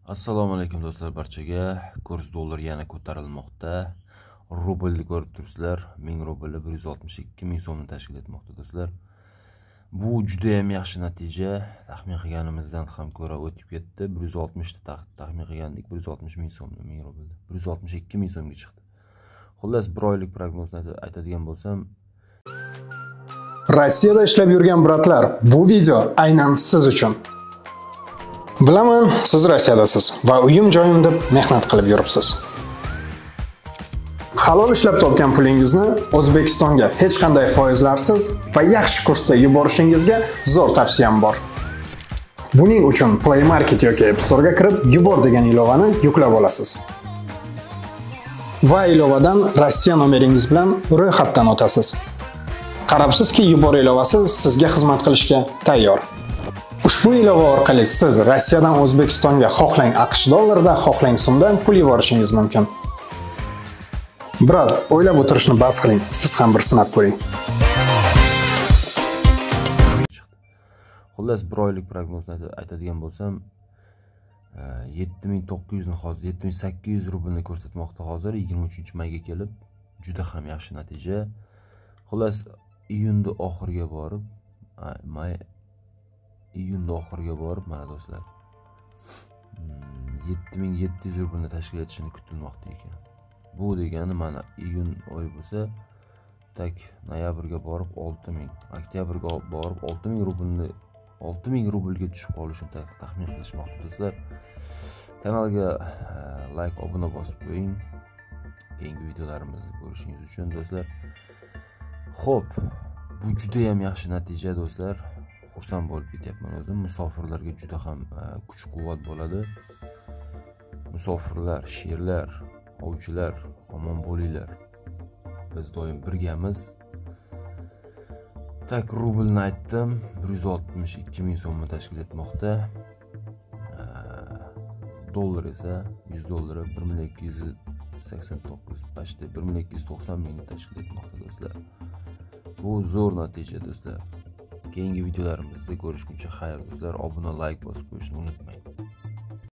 Assalomu alaykum do'stlar barchaga. Kurs dollar yana ko'tarilmoqda. Rublni ko'rib turibsizlar, 1000 rublni 162 ming so'mni tashkil etmoqda do'stlar. Bu juda ham yaxshi natija. Taxmin qilganimizdan ham ko'ra o'tib ketdi. 160 ta taxmin qilgandik, 160 ming so'mni 1000 rublda 162 ming so'mga chiqdi. Xullas, bir oylik prognozni aytadigan bo'lsam, Rossiyada ishlab yurgan bratlar, bu video aynan siz uchun. Bilaman, siz Rossiyadasiz va uyim joyim deb mehnat qilib yuribsiz. Halol ishlab topgan pulingizni O'zbekistonga hech qanday foizlarsiz va yaxshi kursda yuborishingizga zo'r tavsiyam bor. Buning uchun Play Market yoki App Store'ga kirib, yubor degan ilovani yuklab olasiz. Va ilovadan Rossiya nomeringiz bilan ro'yxatdan o'tasiz. Qarabsizki, yubor ilovasi sizga xizmat qilishga tayyor. Ushbu ilova orqali siz Rossiyadan O'zbekistonga xohlang AQSh dollarida, xohlang so'mda pul yuborishingiz mumkin. Brat, o'ylab o'tirishni bas qiling, siz ham bir sinab ko'ring. Xullas, bir oylik prognozni aytadigan bo'lsam, 7900 ni hozir 7800 rublni ko'rsatmoqda hozir 23-mayga kelib, juda ham yaxshi natija. Xullas, iyunni oxiriga borib, may iyunni oxiriga borib mana do'stlar 7700 rublni tashkil etishini kutilmoqda ekan. Bu degani mana iyun oyi bo'lsa, tak noyabrga borib 6000, oktyabrga borib 6000 rublni 6000 rublga tushib qolishini taxmin qilishmoqda do'stlar. Kanalga like, obuna bosib qo'ying. Keyingi videolarimizni ko'rishingiz uchun do'stlar. Xo'p, bu juda ham yaxshi natija do'stlar. Xursand bo'lib ketyapman o'zim. Musofirlarga juda ham kuch-quvvat bo'ladi. Musofirlar, sherlar, ovchilar, omon bo'linglar. Biz doim birgamiz. Tak rublni aytdim, 162 ming so'mni tashkil etmoqda. Dollar esa 100 dollari 1289, почти 1290 mingni tashkil etmoqda do'stlar. Bu zo'r natija do'stlar. Keyingi videolarimizda ko'rishguncha xayr do'stlar. Obuna, like bosib qo'yishni unutmang.